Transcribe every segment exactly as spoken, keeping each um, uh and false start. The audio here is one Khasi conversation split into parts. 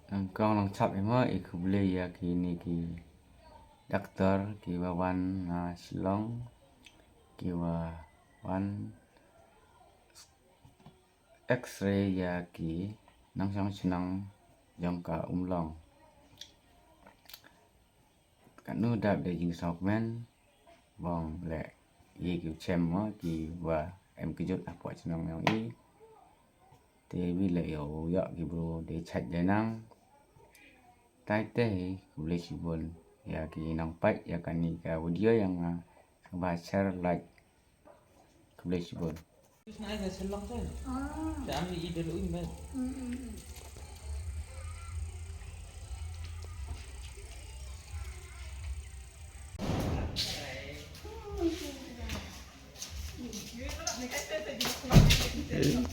Ngan kong ngan chap hi mo, i khublei ïa kine ki doktor kiba wan na Shillong, kiba wan X-ray ïa ki nongshong shnong jong ka Umlong. Katno dap da jingsngewkmen, bong leh ïa ki chem mo kiba em kjut hapoh shnong jong i. Te wi leh ïa u ïoh ki bru de chait de nang. Tai te hi, khublei shibun ïa ki nongpeit ïa kane ka video ïa nga, sngewbha share, like. Khublei shibun.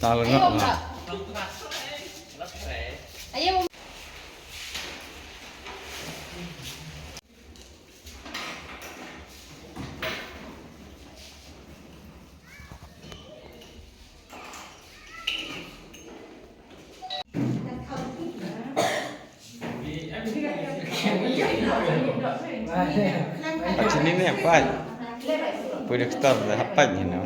Tahu nggak, Bang? Sini ni apa? Pwede ketar dah apa ni, no?